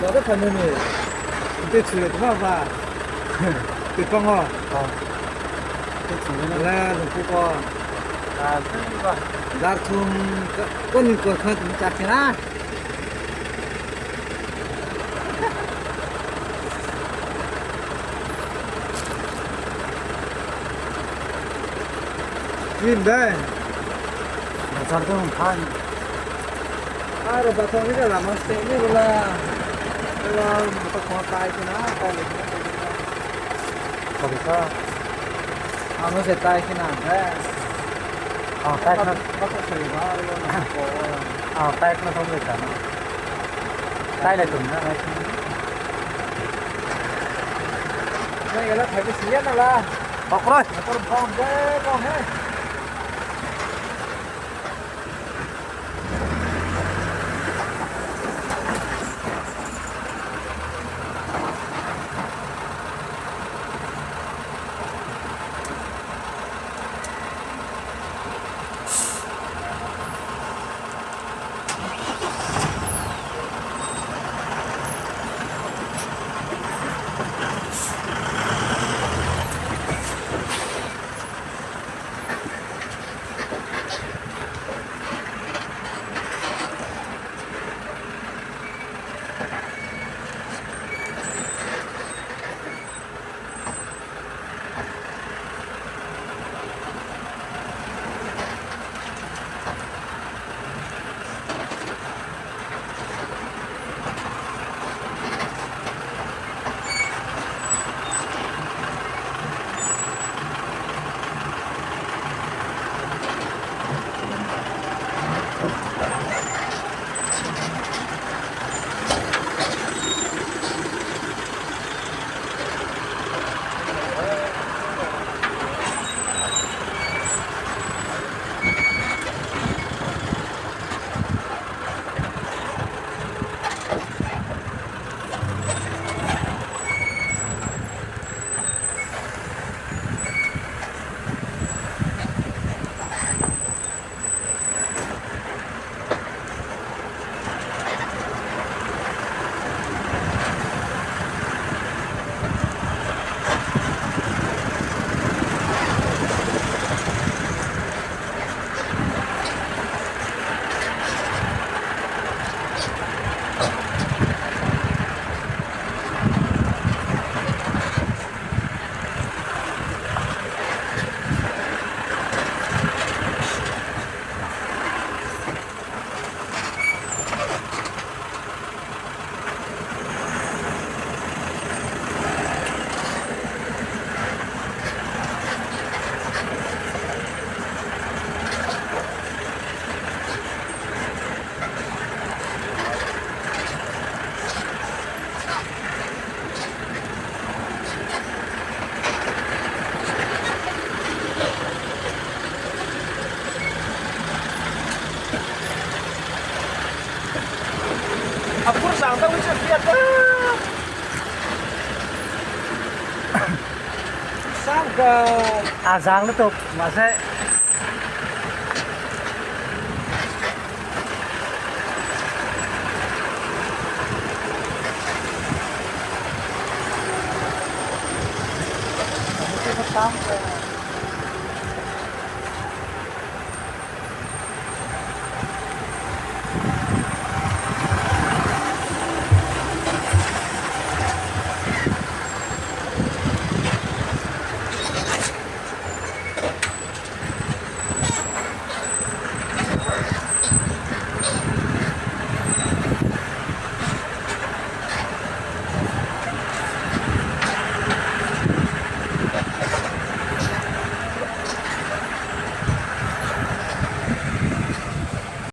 我都看到你，你对吃的多少吧？对帮我， 哦，这主人来农夫哥， 啊，这个 那从个个人过看怎么家庭啦？Nhìn đây, 我这种看， à rồi bà thông cái là làm sẽ như là là một con tay thì nó tay này 这个， à nó sẽ tay khi nào thế 啊，带那， nó có sự nó nó 啊，带那都没钱了，带来懂的， đây là phải cái xí nào là 好过来， nó có con cái con hết. 啊，不是上等位置别的。 Sang ka À giang nó tục mà sẽ sang.